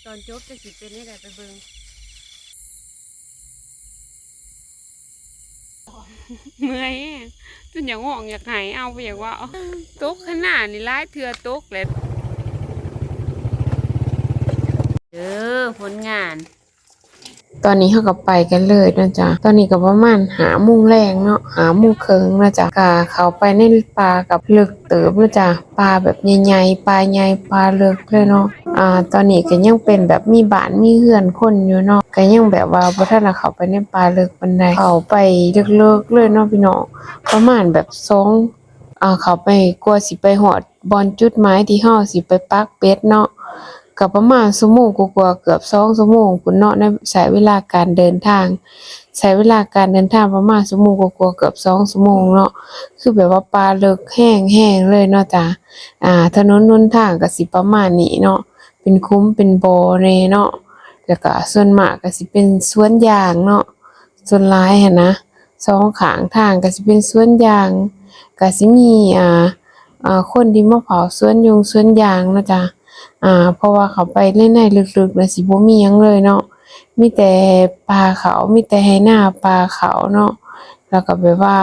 ຕອນຈົບຈະຊິເປັນແນວໃດໄປເບິ່ງ. ເມື່ອຍແຮງ ຈົນຢາກຮ້ອງຢາກໄຫ້ ເອົາບໍ່ຢາກເວົ້າ. ຕົກຂະໜາດນີ້ຫຼາຍເທື່ອຕົກແຫຼະ. ເດີ ຜົນງານ. ຕອນນີ້ເຮົາກໍໄປກັນເລີຍເນາະຈ້າ. ຕອນນີ້ກໍປະມານຫ້າໂມງແລງເນາະ ຫ້າໂມງເຄິ່ງເນາະຈ້າ. ກໍເຂົ້າໄປໃນປ່າກໍເລິກເຕີບເນາະຈ້າ. ປ່າແບບໃຫຍ່ໆ ປ່າໃຫຍ່ ປ່າເລິກເລີຍເນາະ. ອາ ຕອນນີ້ກໍຍັງເປັນແບບມີບ້ານມີເຮືອນຄົນຢູ່ເນາະ. ກໍຍັງແບບວ່າບໍ່ທັນໄດ້ເຂົ້າໄປໃນປ່າເລິກປານໃດ. ເຂົ້າໄປເລິກໆເລີຍເນາະພີ່ນ້ອງ. ປະມານແບບສອງ ອາ ເຂົ້າໄປກວ່າຊິໄປຮອດ ບ່ອນຈຸດໝາຍທີ່ເຮົາຊິໄປປັກເບັດເນາະ ກໍປະມານຊົ່ວໂມງກວ່າໆ ເກືອບສອງຊົ່ວໂມງພຸ້ນເນາະ ໃນ ໃຊ້ເວລາການເດີນທາງ ໃຊ້ເວລາການເດີນທາງປະມານຊົ່ວໂມງກວ່າໆ ເກືອບສອງຊົ່ວໂມງເນາະ. ຄືແບບວ່າປ່າເລິກແຮງໆເລີຍເນາະຈ້າ. ອາ ຖະໜົນຫົນທາງກໍຊິປະມານນີ້ເນາະ ເປັນຂຸມເປັນບໍ່ແດ່ເນາະ. ແລ້ວກໍສ່ວນມາກກໍຊິເປັນສວນຢາງເນາະ ສ່ວນຫຼາຍຫັ້ນນະ. ສອງຂ້າງທາງກໍຊິເປັນສວນຢາງ ກໍຊິມີ ອ່າ ອ່າ ຄົນທີ່ມາເຝົ້າສວນຢົງສວນຢາງເນາະຈ້າ. ອ່າ ເພາະວ່າເຂົ້າໄປໃນໃນເລິກໆນະ ຊິບໍ່ມີຫຍັງເລີຍເນາະ ມີແຕ່ປ່າເຂົ້າ ມີແຕ່ໄຮ່ນາປ່າເຂົ້າເນາະ. ແລ້ວກໍແບບວ່າ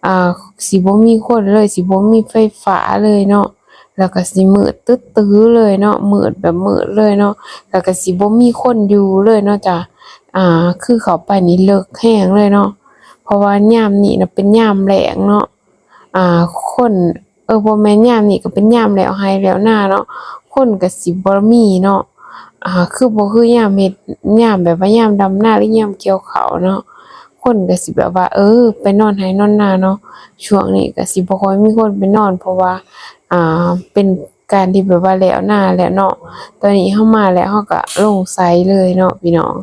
ອ່າ ຊິບໍ່ມີຄົນເລີຍ ຊິບໍ່ມີໄຟຟ້າເລີຍເນາະ. ແລ້ວກໍຊິມືດຕຶດຕື້ເລີຍເນາະ ມືດແບບມືດເລີຍເນາະ. ແລ້ວກໍຊິບໍ່ມີຄົນຢູ່ເລີຍເນາະຈ້າ. ອ່າ ຄືເຂົ້າໄປນີ້ເລິກແຮງເລີຍເນາະ ເພາະວ່າຍາມນີ້ນະເປັນຍາມແລ້ງເນາະ. ອ່າ ຄົນ ເອີ ບໍ່ແມ່ນ ຍາມນີ້ກໍເປັນຍາມແລ້ວໄຮ່ແລ້ວນາເນາະ ຄົນກໍຊິບໍ່ມີເນາະ. ອ່າ ຄືບໍ່ຄືຍາມເຮັດ ຍາມແບບວ່າຍາມດຳນາ ຫຼືຍາມກ່ຽວເຂົ້າເນາະ ຄົນກໍຊິແບບວ່າ ເອີ ໄປນອນໄຮ່ນອນນາເນາະ. ຊ່ວງນີ້ກໍຊິບໍ່ຄ່ອຍມີຄົນໄປນອນ ເພາະວ່າ ອ່າ ເປັນການທີ່ແບບວ່າແລ້ວນາແລ້ວເນາະ. ຕອນນີ້ເຮົາມາແລ້ວ ເຮົາກໍລົງໄຊເລີຍເນາະພີ່ນ້ອງ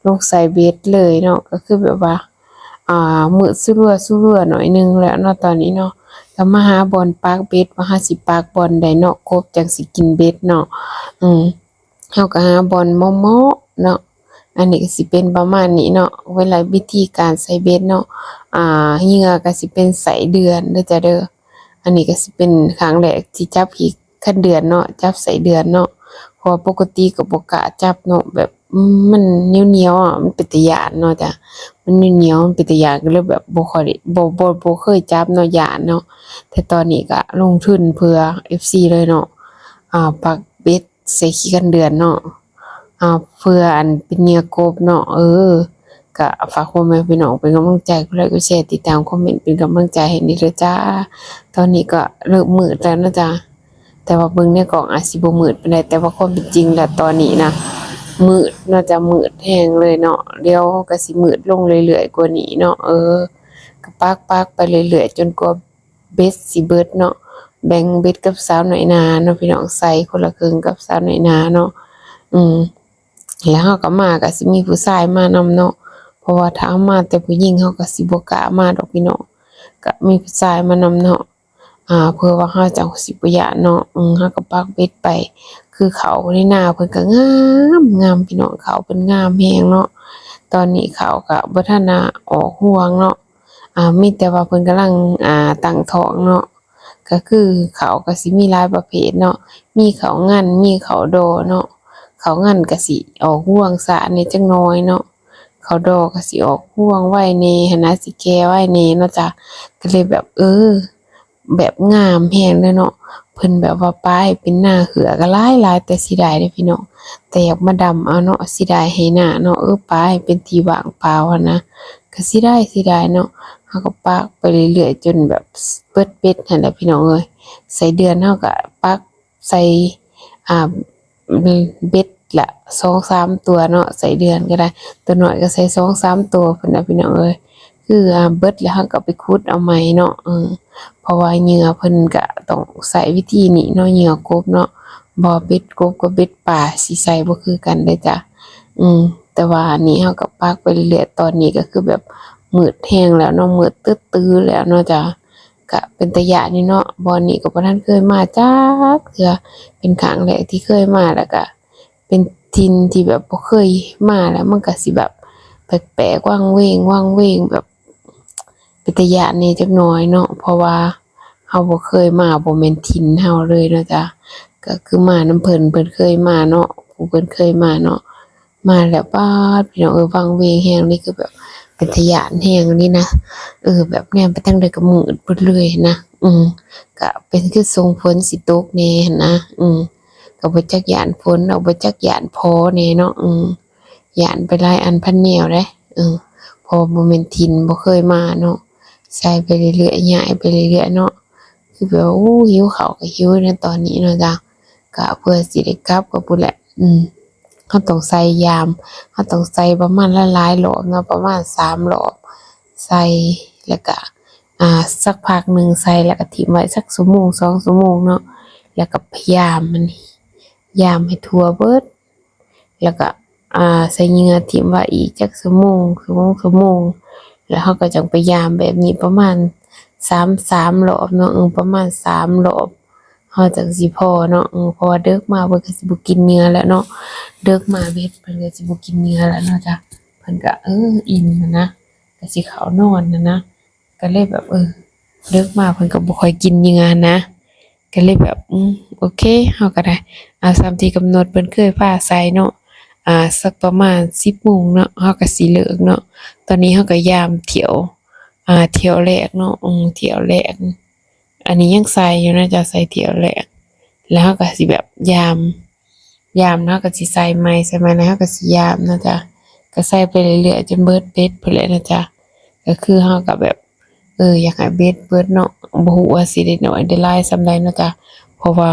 ລົງໄຊເບັດເລີຍເນາະ. ກໍຄືແບບວ່າ ອ່າ ມືດສຸຣວສຸຣວໜ້ອຍໜຶ່ງແລ້ວເນາະຕອນນີ້ເນາະ. ກໍມາຫາບ່ອນປັກເບັດ ວ່າເຮົາຊິປັກບ່ອນໃດເນາະ ກົບຈັ່ງຊິກິນເບັດເນາະ. ອືມ ເຮົາກໍຫາບ່ອນເໝາະໆເນາະ. ອັນນີ້ກໍຊິເປັນປະມານນີ້ເນາະ ເວລາວິທີການໃສ່ເບັດເນາະ. ອ່າ ເຫຍື່ອກໍຊິເປັນໄສ້ເດືອນເດີຈ້າເດີ. ອັນນີ້ກໍຊິເປັນຄັ້ງແລກທີ່ຈັບຂີ້ຄັນເດືອນເນາະ ຈັບໄສ້ເດືອນເນາະ ເພາະວ່າປົກກະຕິກໍບໍ່ກ້າຈັບເນາະ ແບບ ອືມ ມັນໜຽວໆອະ ມັນເປັນຕາຢ້ານເນາະຈ້າ ມັນໜຽວໆ ມັນເປັນຕາຢ້ານ ກໍເລີຍແບບບໍ່ຄ່ອຍໄດ້ ບໍ່ ບໍ່ ບໍ່ເຄີຍຈັບເນາະ ຢ້ານເນາະ. ແຕ່ຕອນນີ້ກໍລົງທຶນເພື່ອເອັຟຊີເລີຍເນາະ ອ່າ ປັກເບັດໃສ່ຂີ້ຄັນເດືອນເນາະ ອ່າ ເພື່ອອັນເປັນເຫຍື່ອກົບເນາະ. ເອີ ກະຝາກພໍ່ແມ່ພີ່ນ້ອງເປັນກຳລັງໃຈ ກົດໄລກົດແຊ ຕິດຕາມ ຄອມເມັນ ເປັນກຳລັງໃຈໃຫ້ແດ່ເດີຈ້າ. ຕອນນີ້ກໍເລີ່ມມືດແລ້ວເນາະຈ້າ ແຕ່ວ່າເບິ່ງໃນກ້ອງອາດຊິບໍ່ມືດປານໃດ ແຕ່ວ່າຄວາມເປັນຈິງແລ້ວຕອນນີ້ນະ ມືດເນາະຈ້າ ມືດແຮງເລີຍເນາະ. ດຽວກໍຊິມືດລົງເລື້ອຍໆກວ່ານີ້ເນາະ. ເອີ ກໍປັກໆໄປເລື້ອຍໆຈົນກວ່າ ເບັດຊິເບິດເນາະ ແບ່ງເບັດກັບສາວນ້ອຍນາເນາະພີ່ນ້ອງ ໃສ່ຄົນລະເຄິ່ງກັບສາວນ້ອຍນາເນາະ. ອືມ ແລ້ວເຮົາກໍມາກໍຊິມີຜູ້ຊາຍມານຳເນາະ ເພາະວ່າຖ້າເຮົາມາແຕ່ຜູ້ຍິງເຮົາກໍຊິບໍ່ກ້າມາດອກພີ່ນ້ອງ ກໍມີຜູ້ຊາຍມານຳເນາະ ອ່າ ເພື່ອວ່າເຮົາຈັ່ງຊິບໍ່ຢ້ານເນາະ. ອືມ ເຮົາກໍປັກເບັດໄປ ຄືເຂົ້າໃນນາເພິ່ນກໍງາມ ງາມພີ່ນ້ອງ ເຂົ້າເພິ່ນງາມແຮງເນາະ. ຕອນນີ້ເຂົ້າກໍບໍ່ທັນນະອອກຮວງເນາະ ອ່າ ມີແຕ່ວ່າເພິ່ນກຳລັງ ອ່າ ຕັ້ງທ້ອງເນາະ ກໍຄືເຂົ້າກໍຊິມີຫຼາຍປະເພດເນາະ ມີເຂົ້າງັນ ມີເຂົ້າດໍເນາະ. ເຂົ້າງັນກໍຊິອອກຮວງຊ້າແດ່ຈັກໜ້ອຍເນາະ ເຂົ້າດໍກໍຊິອອກຮວງໄວແດ່ຫັ້ນນະ ຊິແກ່ໄວແດ່ເນາະຈ້າ. ກໍເລີຍແບບ ເອີ ແບບງາມແຮງເລີຍເນາະ ເພິ່ນແບບວ່າປາໃຫ້ເປັນນາເຂືອກໍຫຼາຍໆ ແຕ່ເສຍດາຍເດ້ພີ່ນ້ອງ ແຕ່ຢາກມາດຳເອົາເນາະ ເສຍດາຍໄຮ່ນາເນາະ ເອີ ປາໃຫ້ເປັນທີ່ວ່າງເປົ່າຫັ້ນນະ ກໍເສຍດາຍ ເສຍດາຍເນາະ. ເຮົາກໍປັກໄປເລື້ອຍໆຈົນແບບເບິດເບັດຫັ້ນແຫຼະພີ່ນ້ອງເອີຍ. ໄສ້ເດືອນເຮົາກໍປັກໃສ່ ອ່າ ເບັດລະສອງສາມຕົວເນາະ ໄສ້ເດືອນກໍໄດ້ ຕົວນ້ອຍກໍໃສ່ສອງສາມຕົວພຸ້ນນະພີ່ນ້ອງເອີຍ. ຄື ອ່າ ເບິດແລ້ວເຮົາກໍໄປຂຸດເອົາໃໝ່ເນາະ ເອີ ເພາະວ່າເຫຍື່ອເພິ່ນກໍຕ້ອງໃຊ້ວິທີນີ້ເນາະ ເຫຍື່ອກົບເນາະ ບໍ່ເບັດກົບກັບເບັດປາຊິໃສ່ບໍ່ຄືກັນເດ້ຈ້າ. ອືມ ແຕ່ວ່າອັນນີ້ເຮົາກໍປັກໄປເລື້ອຍໆ ຕອນນີ້ກໍຄືແບບມືດແຮງແລ້ວເນາະ ມືດຕຶດໆແລ້ວເນາະຈ້າ. ກະເປັນຕາຢ້ານຢູ່ເນາະ ບ່ອນນີ້ກໍບໍ່ທັນເຄີຍມາຈັກເທື່ອ ເປັນຄັ້ງແລກທີ່ເຄີຍມາ ແລ້ວກະເປັນຖິ່ນທີ່ແບບບໍ່ເຄີຍມາ ແລ້ວມັນກະຊິແບບແປກໆ ວັງເວງ ວັງເວງ ແບບເປັນຕາຢ້ານແດ່ຈັກໜ້ອຍເນາະ ເພາະວ່າເຮົາບໍ່ເຄີຍມາ ບໍ່ແມ່ນຖິ່ນເຮົາເລີຍເນາະຈ້າ. ກະຄືມານຳເພິ່ນ ເພິ່ນເຄີຍມາເນາະ ຜູ້ເພິ່ນເຄີຍມາເນາະ ມາແລ້ວປາດ ພີ່ນ້ອງເອີຍ ວັງເວງແຮງນີ້ ຄືແບບເປັນຕາຢ້ານແຮງນີ້ນະ. ເອີ ແບບແນມໄປທາງໃດກໍມືດເບິດເລີຍນະ. ອື ກະເປັນຄືຊົງຝົນຊິຕົກແດ່ຫັ້ນນະ. ອື ກໍບໍ່ຈັກຢ້ານຝົນ ເນາະ ບໍ່ຈັກຢ້ານພໍແດ່ເນາະ. ອື ຢ້ານໄປຫຼາຍອັນພັນແນວເດ້. ເອີ ເພາະບໍ່ແມ່ນຖິ່ນ ບໍ່ເຄີຍມາເນາະ ໃສ່ໄປເລື້ອຍໆ ຍ້າຍໄປເລື້ອຍໆເນາະ. ຄືແບບວ່າ ໂອ້ ຫິວເຂົ້າກໍຫິວໃນຕອນນີ້ເນາະຈ້ະ ກະເພື່ອຊິໄດ້ກັບກໍພຸ້ນແຫຼະ. ອື ເຮົາຕ້ອງໃສ່ຢາມ ເຮົາຕ້ອງໃສ່ປະມານຫຼາຍໆລອບເນາະ ປະມານສາມລອບ ໃສ່ ແລ້ວກະ ອ່າ ສັກພັກໜຶ່ງໃສ່ ແລ້ວກະຖິ້ມໄວ້ສັກຊົ່ວໂມງສອງຊົ່ວໂມງເນາະ ແລ້ວກະພະຍາຍາມມັນ ຢາມໃຫ້ທົ່ວເບິດ ແລ້ວກະ ອ່າ ໃສ່ເຫຍື່ອຖິ້ມໄວ້ອີກຈັກຊົ່ວໂມງ ຊົ່ວໂມງ ຊົ່ວໂມງ ແລ້ວເຮົາກໍຈັ່ງໄປຢາມແບບນີ້ປະມານສາມ ສາມລອບເນາະ. ເອີ ປະມານສາມລອບ ເຮົາຈັ່ງຊິພໍເນາະ. ເອີ ເພາະວ່າເດິກມາເພິ່ນກໍຊິບໍ່ກິນເຫຍື່ອແລ້ວເນາະ ເດິກມາເບັດເພິ່ນກໍຊິບໍ່ກິນເຫຍື່ອແລ້ວເນາະຈ້ະ. ເພິ່ນກໍ ເອີ ອີ່ມຫັ້ນນະ ກໍຊິເຂົ້ານອນຫັ້ນນະ. ກໍເລີຍແບບ ເອີ ເດິກມາເພິ່ນກໍບໍ່ຄ່ອຍກິນເຫຍື່ອຫັ້ນນະ ກໍເລີຍແບບ ອືມ ໂອເຄ ເຮົາກໍໄດ້ເອົາສ່ຳທີ່ກຳນົດເພິ່ນເຄີຍພາໃສ່ເນາະ. ອ່າ ສັກປະມານສິບໂມງເນາະ ເຮົາກໍຊິເລີກເນາະ. ຕອນນີ້ເຮົາກໍຢາມຖ້ຽວ ອ່າ ຖ້ຽວແລກເນາະ. ອືມ ຖ້ຽວແລກ ອັນນີ້ຍັງໃສ່ຢູ່ນະຈະ ໃສ່ຖ້ຽວແລກ ແລ້ວເຮົາກໍຊິແບບຢາມ ຢາມເນາະ ເຮົາກໍຊິໃສ່ໃໝ່ ໃສ່ໃໝ່ແລ້ວເຮົາກໍຊິຢາມເນາະຈະ ກໍໃສ່ໄປເລື້ອຍໆຈົນເບິດເບັດພຸ້ນແຫຼະເນາະຈະ. ກໍຄືເຮົາກໍແບບ ເອີ ຢາກໃຫ້ເບັດເບິດເນາະ ບໍ່ຮູ້ວ່າຊິໄດ້ໜ້ອຍໄດ້ຫຼາຍສ່ຳໃດເນາະຈະ ເພາະວ່າ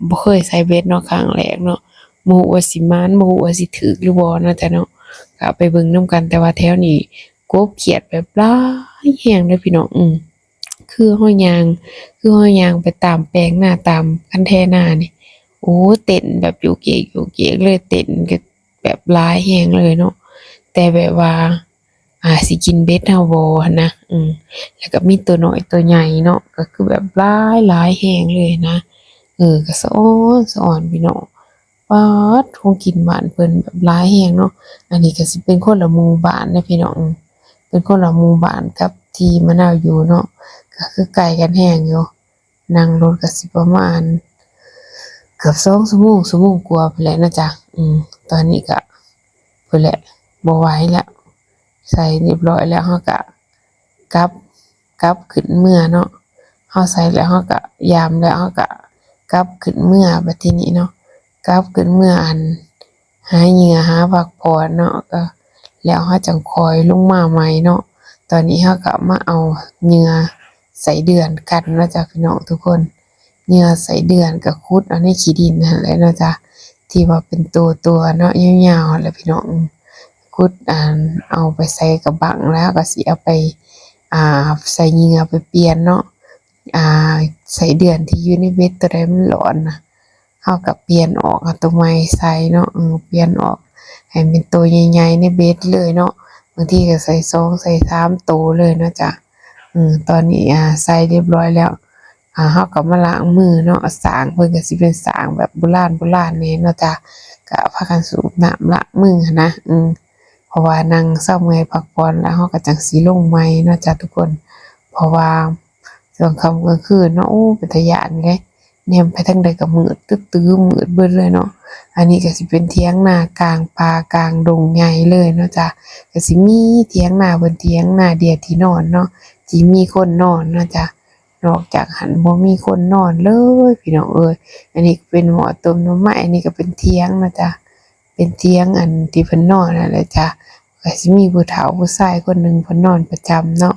ບໍ່ເຄີຍໃສ່ເບັດເນາະ ຄັ້ງແລກເນາະ ບໍ່ຮູ້ວ່າຊິໝານ ບໍ່ຮູ້ວ່າຊິຖືກຫຼືບໍ່ເນາະຈະເນາະ. ກໍໄປເບິ່ງນຳກັນ ແຕ່ວ່າແຖວນີ້ກົບຂຽດແບບຫຼາຍແຮງເດີພີ່ນ້ອງ. ອື ຄືເຮົາຍ່າງ ຄືເຮົາຍ່າງໄປຕາມແປງນາ ຕາມຄັນແທນານີ້ ໂອ້ ເຕັ້ນແບບໂຍກເຢກໂຍກເຢກເລີຍ ເຕັ້ນກໍແບບຫຼາຍແຮງເລີຍເນາະ. ແຕ່ແບບວ່າ ອາ ຊິກິນເບັດເຮົາບໍ່ຫັ້ນນະ. ອື ແລ້ວກໍມີຕົວນ້ອຍຕົວໃຫຍ່ເນາະ ກໍຄືແບບຫຼາຍໆແຮງເລີຍນະ. ເອີ ກໍສະອອນສະອອນພີ່ນ້ອງ. ປາດ ຂອງກິນບ້ານເພິ່ນແບບຫຼາຍແຮງເນາະ. ອັນນີ້ກໍຊິເປັນຄົນລະໝູ່ບ້ານເດ້ພີ່ນ້ອງ ເປັນຄົນລະໝູ່ບ້ານກັບທີ່ມະນາວຢູ່ເນາະ ກໍຄືໃກ້ກັນແຮງຢູ່. ນັ່ງລົດກໍຊິປະມານເກືອບສອງຊົ່ວໂມງ ຊົ່ວໂມງກວ່າພຸ້ນແຫຼະເນາະຈ້ະ. ອື ຕອນນີ້ກໍພຸ້ນແຫຼະ ບໍ່ໄຫວແລ້ວ ໃສ່ຮຽບຮ້ອຍແລ້ວ ເຮົາກໍກັບ ກັບຂຶ້ນເມືອເນາະ. ເຮົາໃສ່ແລ້ວເຮົາກໍຢາມແລ້ວ ເຮົາກໍກັບຂຶ້ນເມືອ ບັດທີນີ້ເນາະ ກັບຂຶ້ນເມືອ ອັນ ຫາເຫຍື່ອຫາພັກຜ່ອນເນາະ ກໍແລ້ວເຮົາຈັ່ງຄ່ອຍລົງມາໃໝ່ເນາະ. ຕອນນີ້ເຮົາກໍມາເອົາເຫຍື່ອໄສ້ເດືອນກັນເນາະຈ້ະ ພີ່ນ້ອງທຸກຄົນ. ເຫຍື່ອໄສ້ເດືອນກໍຂຸດເອົາໃນຂີ້ດິນຫັ້ນແຫຼະເນາະຈ້ະ ທີ່ວ່າເປັນຕົວໆເນາະ ຍາວໆຫັ້ນແຫຼະພີ່ນ້ອງ. ຂຸດ ອັນ ເອົາໄປໃສ່ກະບັງ ແລ້ວກໍຊິເອົາໄປ ອ່າ ໃສ່ເຫຍື່ອໄປປ່ຽນເນາະ. ອ່າ ໄສ້ເດືອນທີ່ຢູ່ໃນເບັດ ໂຕໃດມັນຫຼອນນະ ເຮົາກໍປ່ຽນອອກ ເອົາໂຕໃໝ່ໃສ່ເນາະ. ເອີ ປ່ຽນອອກໃຫ້ເປັນໂຕໃຫຍ່ໆໃນເບັດເລີຍເນາະ. ບາງທີກໍໃສ່ສອງ ໃສ່ສາມໂຕເລີຍເນາະຈ້ະ. ເອີ ຕອນນີ້ ອ່າ ໃສ່ຮຽບຮ້ອຍແລ້ວ ອ່າ ເຮົາກໍມາລ້າງມືເນາະ. ສ້າງເພິ່ນກໍຊິເປັນສ້າງແບບໂບລານໂບລານແດ່ເນາະຈ້ະ ກໍພາກັນສູບນ້ຳລ້າງມືຫັ້ນນະ. ເອີ ເພາະວ່ານັ່ງເຊົາເມື່ອຍພັກຜ່ອນແລ້ວ ເຮົາກໍຈັ່ງຊິລົງໃໝ່ເນາະຈ້ະທຸກຄົນ. ເພາະວ່າຊ່ວງຄ່ຳກາງຄືນເນາະ ໂອ້ ເປັນຕາຢ້ານເດ້ ແນມໄປທາງໃດກໍມືດຕຶດຕື້ ມືດເບິດເລີຍເນາະ. ອັນນີ້ກໍຊິເປັນຖຽງນາກາງປ່າກາງດົງໃຫຍ່ເລີຍເນາະຈ້ະ ກໍຊິມີຖຽງນາເພິ່ນ ຖຽງນາດຽວທີ່ນອນເນາະ ທີ່ມີຄົນນອນເນາະຈ້ະ. ນອກຈາກຫັ້ນບໍ່ມີຄົນນອນເລີຍພີ່ນ້ອງເອີຍ. ອັນນີ້ເປັນໝໍ້ຕົ້ມໜໍ່ໄມ້ ອັນນີ້ກໍເປັນຖຽງເນາະຈ້ະ ເປັນຖຽງອັນທີ່ເພິ່ນນອນນັ້ນແຫຼະຈ້ະ. ກໍຊິມີຜູ້ເຖົ້າຜູ້ຊາຍຄົນໜຶ່ງເພິ່ນນອນປະຈຳເນາະ.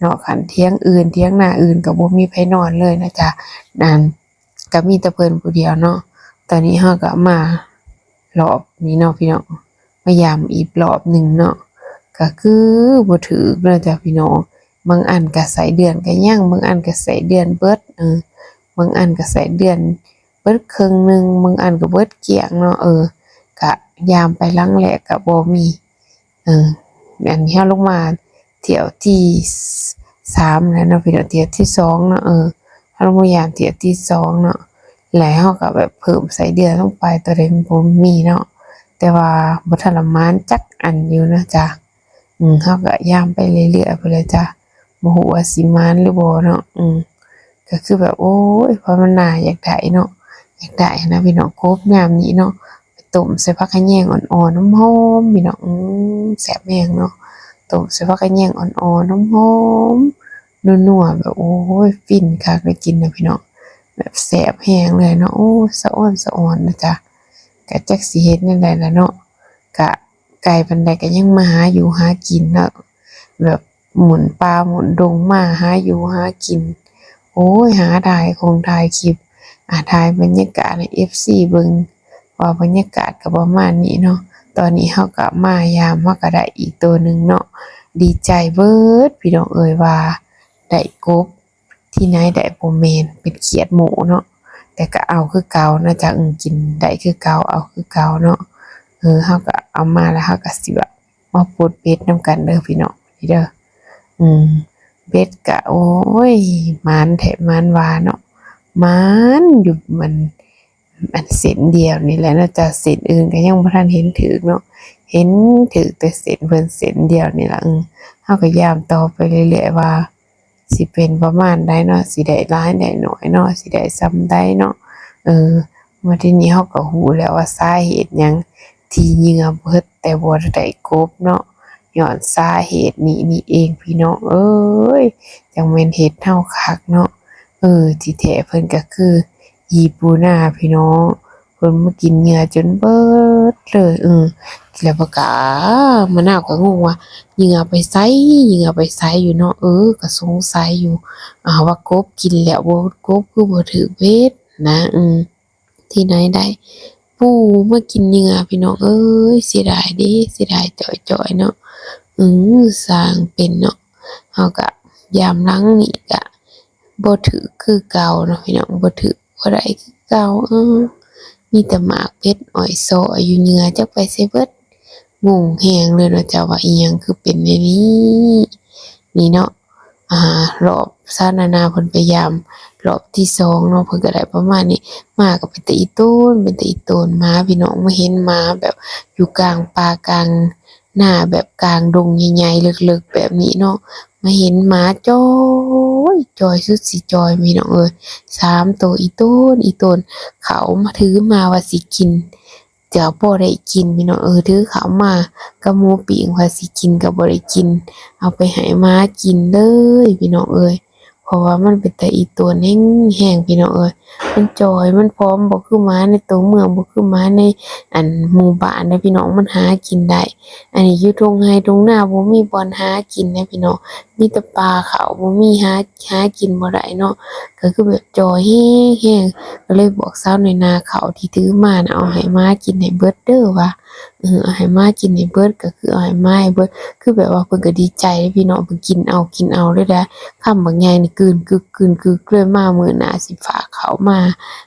ນອກຫັ້ນຖຽງອື່ນ ຖຽງນາອື່ນກໍບໍ່ມີໃຜນອນເລີຍນະຈະ ອັນ ກໍມີແຕ່ເພິ່ນຜູ້ດຽວເນາະ. ຕອນນີ້ເຮົາກໍມາລອບນີ້ເນາະພີ່ນ້ອງ ມາຢາມອີກລອບໜຶ່ງເນາະ ກໍຄືບໍ່ຖືກເນາະຈ້ະພີ່ນ້ອງ. ບາງອັນກໍໄສ້ເດືອນກໍຍັງ ບາງອັນກໍໄສ້ເດືອນເບິດ ເອີ ບາງອັນກໍໄສ້ເດືອນເບິດເຄິ່ງໜຶ່ງ ບາງອັນກໍເບິດກ້ຽງເນາະ. ເອີ ກະຢາມໄປຫຼັງແລກກະບໍ່ມີ. ເອີ ອັນນີ້ເຮົາລົງມາຖ້ຽວທີສາມແລ້ວເນາະພີ່ນ້ອງ ຖ້ຽວທີສອງເນາະ. ເອີ ເຮົາລົງມາຢາມຖ້ຽວທີສອງເນາະ ແລ້ວເຮົາກໍແບບເພີ່ມໄສ້ເດືອນລົງໄປ ໂຕໃດມັນບໍ່ມີເນາະ ແຕ່ວ່າບໍ່ທັນລະໝານຈັກອັນຢູ່ເນາະຈ້ະ. ເຮົາກໍຢາມໄປເລື້ອຍໆພຸ້ນແຫຼະຈ້ະ ບໍ່ຮູ້ວ່າຊິໝານຫຼືບໍ່ເນາະ. ກໍຄືແບບ ໂອ້ຍ ພາວະນາຢາກໄດ້ເນາະ ຢາກໄດ້ຫັ້ນນະພີ່ນ້ອງ. ກົບຍາມນີ້ເນາະ ໄປ ຕົ້ມໃສ່ຜັກຂະແຍງອ່ອນໆ ຫອມໆ ພີ່ນ້ອງ ອືມ ແຊບແຮງເນາະ. ຕົ້ມໃສ່ຜັກຂະແຍງອ່ອນໆ ຫອມໆ ນົວໆ ແບບ ໂອ້ຍ ຟິນຄັກໄດ້ກິນນະພີ່ນ້ອງ ແບບແຊບແຮງເລີຍເນາະ. ໂອ້ຍ ສະອອນສະອອນນະຈ໊ະ ກະຈັກຊິເຮັດແນວໃດລະເນາະ ກະ ໄກປານໃດກໍຍັງມາຫາຢູ່ຫາກິນເນາະ ແບບໝຸ່ນປ່າໝຸ່ນດົງມາຫາຢູ່ຫາກິນ. ໂອ້ຍ ຫາຖ່າຍຄົງຖ່າຍຄລິບ ອ່າ ຖ່າຍບັນຍາກາດໃຫ້ເອັຟຊີເບິ່ງວ່າບັນຍາກາດກໍປະມານນີ້ເນາະ. ຕອນນີ້ເຮົາກໍມາຢາມ ເຮົາກໍໄດ້ອີກໂຕໜຶ່ງເນາະ. ດີໃຈເບີດພີ່ນ້ອງເອີຍວ່າໄດ້ກົບ ທີ່ໄນໄດ້ບໍ່ແມ່ນເປັນຂຽດໝູເນາະ ແຕ່ກໍເອົາຄືເກົ່ານະຈ໊ະ ເອີ ກິນໄດ້ຄືເກົ່າ ເອົາຄືເກົ່າເນາະ. ເອີ ເຮົາກໍເອົາມາແລ້ວ ເຮົາກໍຊິແບບມາປົດເບັດນຳກັນເດີພີ່ນ້ອງ ນີ້ເດີ. ອືມ ເບັດກະ ໂອ້ຍ ໝານແທ້ໝານວ່າເນາະ ໝານຢູ່ ມັນ ອັນເສັ້ນດຽວນີ້ແຫຼະເນາະຈ້ະ ເສັ້ນອື່ນກໍຍັງບໍ່ທັນເຫັນຖືກເນາະ ເຫັນຖືກແຕ່ເສັ້ນເພິ່ນເສັ້ນດຽວນີ້ລະ. ເອີ ເຮົາກໍຢາມຕໍ່ໄປເລື້ອຍໆວ່າ ຊິເປັນປະມານໃດເນາະ ຊິໄດ້ຫຼາຍໄດ້ໜ້ອຍເນາະ ຊິໄດ້ສ່ຳໃດເນາະ. ເອີ ມາທີນີ້ເຮົາກໍຮູ້ແລ້ວວ່າສາເຫດຫຍັງທີ່ເຫຍື່ອເບິດແຕ່ບໍ່ໄດ້ກົບເນາະ ຍ້ອນສາເຫດນີ້ນີ້ເອງພີ່ນ້ອງເອີຍ. ຈັ່ງແມ່ນເຮັດເຮົາຄັກເນາະ. ເອີ ທີ່ແທ້ເພິ່ນກໍຄື ອີ່ປູນາພີ່ນ້ອງ ເພິ່ນມາກິນເຫຍື່ອຈົນເບິດເລີຍ. ເອີ ແລ້ວປາກາມະນາວກໍງົງວ່າເຫຍື່ອໄປໃສ ເຫຍື່ອໄປໃສຢູ່ເນາະ. ເອີ ກໍສົງໄສຢູ່ ອາ ວ່າກົບກິນແລ້ວ ບໍ່ ກົບຄືບໍ່ຖືກເບັດນະ. ເອີ ທີ່ໄນໄດ້ປູມາກິນເຫຍື່ອພີ່ນ້ອງເອີຍ ເສຍດາຍເດ້ ເສຍດາຍຈ່ອຍໆເນາະ. ເອີ ຊ່າງເປັນເນາະ. ເຮົາກະຢາມຫຼັງນີ້ກະບໍ່ຖືກຄືເກົ່າເນາະພີ່ນ້ອງ ບໍ່ຖືກ ບໍ່ໄດ້ຄືເກົ່າ. ເອີ ມີແຕ່ໝາກເພັດອ້ອຍຊອຍຢູ່ເຫຍື່ອ ຈັກໄປໃສເບິດ ງົງແຮງເລີຍເນາະເຈົ້າ ວ່າອີ່ຫຍັງຄືເປັນແນວນີ້ ນີ້ເນາະ. ອາ ລອບສາວນານາເພິ່ນໄປຢາມລອບທີສອງເນາະ ເພິ່ນກໍໄດ້ປະມານນີ້. ໝາກໍເປັນຕາອີ່ຕົນ ເປັນຕາອີ່ຕົນ ໝາພີ່ນ້ອງ ມາເຫັນໝາແບບຢູ່ກາງປ່າກາງ ໜ້າແບບກາງດົງໃຫຍ່ໆ ເລິກໆ ແບບນີ້ເນາະ ມາເຫັນໝາຈ່ອຍ ຈ່ອຍສຸດຊິຈ່ອຍ ພີ່ນ້ອງເອີຍ ສາມໂຕ ອີ່ຕົນ ອີ່ຕົນ ເຂົ້າມາ ຖືມາວ່າຊິກິນ ກໍບໍ່ໄດ້ກິນ ພີ່ນ້ອງເອີຍ ຖືເຂົ້າມາກັບໝູປີ້ງ ວ່າຊິກິນກໍບໍ່ໄດ້ກິນ ເອົາໄປໃຫ້ໝາກິນເລີຍ ພີ່ນ້ອງເອີຍ. ເພາະວ່າມັນເປັນຕາອີ່ຕົນແຮງໆ ພີ່ນ້ອງເອີຍ ມັນຈ່ອຍ ມັນຜອມ ບໍ່ຄືໝາໃນໂຕເມືອງ ບໍ່ຄືໝາໃນ ອັນ ໝູ່ບ້ານເດ້ພີ່ນ້ອງ ມັນຫາກິນໄດ້. ອັນນີ້ຢູ່ທົ່ງໄຮ່ທົ່ງນາ ບໍ່ມີບ່ອນຫາກິນເດ້ພີ່ນ້ອງ ມີແຕ່ປ່າເຂົ້າ ບໍ່ມີ ຫາ ຫາກິນບໍ່ໄດ້ເນາະ ກໍຄືແບບຈ່ອຍແຮງໆ. ກໍເລີຍບອກສາວນ້ອຍນາ ເຂົ້າທີ່ຖືມານະ ເອົາໃຫ້ໝາກິນໃຫ້ເບິດເດີວ່າ ເອີ ເອົາໃຫ້ໝາກິນໃຫ້ເບິດ ກໍຄືເອົາໃຫ້ໝາໃຫ້ເບິດ ຄືແບບວ່າເພິ່ນກໍດີໃຈເດ້ພີ່ນ້ອງ ເພິ່ນກິນເອົາ ກິນເອົາເລີຍໄດ໋ ຄຳບັກໃຫຍ່ນີ້ ກືນກຶກ ກືນກຶກເລີຍ ມາມື້ໜ້າຊິຝາກເຂົ້າມາ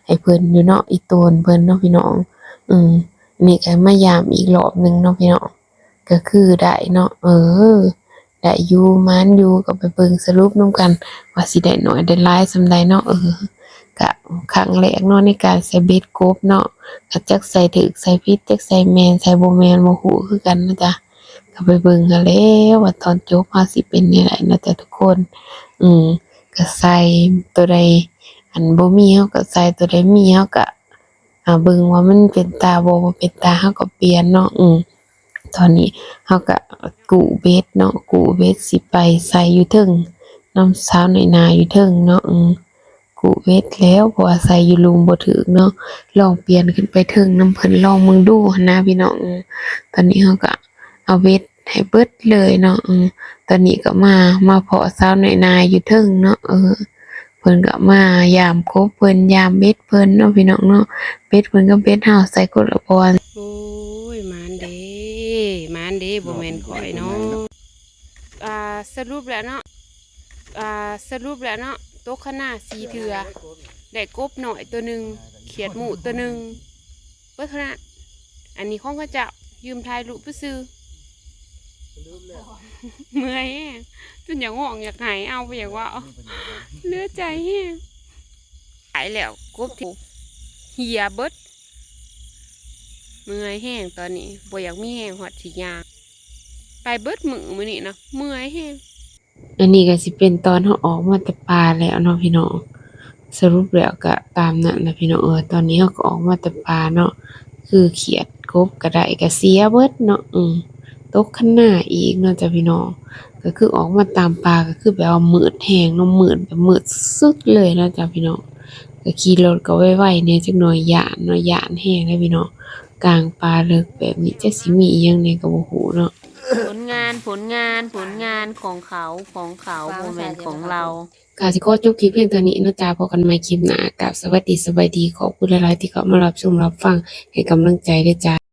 ໃຫ້ເພິ່ນຢູ່ເນາະ ອີ່ຕົນເພິ່ນເນາະພີ່ນ້ອງ. ເອີ ນີ້ກໍມາຢາມອີກລອບໜຶ່ງເນາະພີ່ນ້ອງ ກໍຄືໄດ້ເນາະ ເອີ ໄດ້ຢູ່ ໝານຢູ່ ກໍໄປເບິ່ງສະຫຼຸບນຳກັນວ່າຊິໄດ້ໜ້ອຍໄດ້ຫຼາຍສ່ຳໃດເນາະ. ເອີ ກະຄັ້ງແລກເນາະ ໃນການໃສ່ເບັດກົບເນາະ ກະຈັກໃສ່ຖືກໃສ່ຜິດ ຈັກໃສ່ແມ່ນໃສ່ບໍ່ແມ່ນ ບໍ່ຮູ້ຄືກັນນະຈ໊ະ. ກໍໄປເບິ່ງຫັ້ນແຫຼະວ່າຕອນຈົບເຮົາຊິເປັນແນວໃດເນາະຈ້ະທຸກຄົນ. ອືມ ກໍໃສ່ຕົວໃດ ອັນບໍ່ມີເຮົາກໍໃສ່ ຕົວໃດມີເຮົາກໍ ອາ ເບິ່ງວ່າມັນເປັນຕາບໍ່ ບໍ່ເປັນຕາ ເຮົາກໍປ່ຽນເນາະ. ອືມ ຕອນນີ້ເຮົາກໍກູ້ເບັດເນາະ ກູ້ເບັດຊິໄປໃສ່ຢູ່ເທິງນຳສາວນ້ອຍນາຢູ່ເທິງເນາະ. ອືມ ກູ້ເບັດແລ້ວ ເພາະວ່າໃສ່ຢູ່ລຸ່ມບໍ່ຖືກເນາະ ລອງປ່ຽນຂຶ້ນໄປເທິງນຳເພິ່ນ ລອງເບິ່ງດູຫັ້ນນະພີ່ນ້ອງ. ອືມ ຕອນນີ້ເຮົາກໍເອົາເບັດໃຫ້ເບິດເລີຍເນາະ. ອືມ ຕອນນີ້ກໍມາ ມາພໍ້ສາວນ້ອຍນາຢູ່ເທິງເນາະ. ເອີ ເພິ່ນກໍມາຢາມກົບເພິ່ນ ຢາມເບັດເພິ່ນເນາະພີ່ນ້ອງເນາະ ເບັດເພິ່ນກັບເບັດເຮົາໃສ່ຄົນລະບ່ອນ. ໂອ້ຍ ໝານເດ້ ໝານເດ້ ບໍ່ແມ່ນຂ້ອຍເນາະ. ອ່າ ສະຫຼຸບແລ້ວເນາະ ອ່າ ສະຫຼຸບແລ້ວເນາະ ຕົກຄະນາສີ່ເທື່ອ ໄດ້ກົບນ້ອຍໂຕໜຶ່ງ ຂຽດໝູໂຕໜຶ່ງ ເບິດເທົ່ານັ້ນ. ອັນນີ້ຂອງເຂົາເຈົ້າ ຢືມຖ່າຍຮູບຊື່ໆ. ເມື່ອຍແຮງ ຈົນຢາກຮ້ອງຢາກໄຫ້ ເອົາບໍ່ຢາກເວົ້າ ເຫຼືອໃຈແຮງ. ຕາຍແລ້ວ ກົບທີ່ເຫື່ອເບິດ ເມື່ອຍແຮງ ຕອນນີ້ບໍ່ຢາກມີແຮງຮອດຊິຍ່າງ ໄປເບິດມື້ມື້ນີ້ນະ ເມື່ອຍແຮງ. ອັນນີ້ກໍຊິເປັນຕອນເຮົາອອກມາແຕ່ປ່າແລ້ວເນາະພີ່ນ້ອງ. ສະຫຼຸບແລ້ວກໍຕາມນັ້ນແຫຼະພີ່ນ້ອງເອີຍ. ຕອນນີ້ເຮົາກໍອອກມາແຕ່ປ່າເນາະ ຄືຂຽດ ກົບກະໄດ້ກະເສຍເບິດເນາະ ອືມ ຕົກຄັນນາອີກເນາະຈ້າພີ່ນ້ອງ. ກະຄືອອກມາຕາມປ່າ ກະຄືແບບວ່າມືດແຮງເນາະ ມືດແບບມືດສຸດເລີຍເນາະຈ້າພີ່ນ້ອງ. ກະຂີ່ລົດກະໄວໆແດ່ຈັກໜ້ອຍ ຢ້ານເນາະ ຢ້ານແຮງເດ້ພີ່ນ້ອງ ກາງປ່າເລິກແບບນີ້ ຈັກຊິມີອີ່ຫຍັງແດ່ກະບໍ່ຮູ້ເນາະ. ຜົນງານ ຜົນງານ ຜົນງານຂອງເຂົາ ຂອງເຂົາ ບໍ່ແມ່ນຂອງເຮົາ. ກະຊິຂໍຈົບຄລິບພຽງເທົ່ານີ້ເນາະຈ້າ ພົບກັນໃໝ່ຄລິບໜ້າ ກາບສະຫວັດດີ ສະບາຍດີ ຂອບຄຸນຫຼາຍໆທີ່ເຂົ້າມາຮັບຊົມຮັບຟັງ ໃຫ້ກຳລັງໃຈເດີຈ້າ.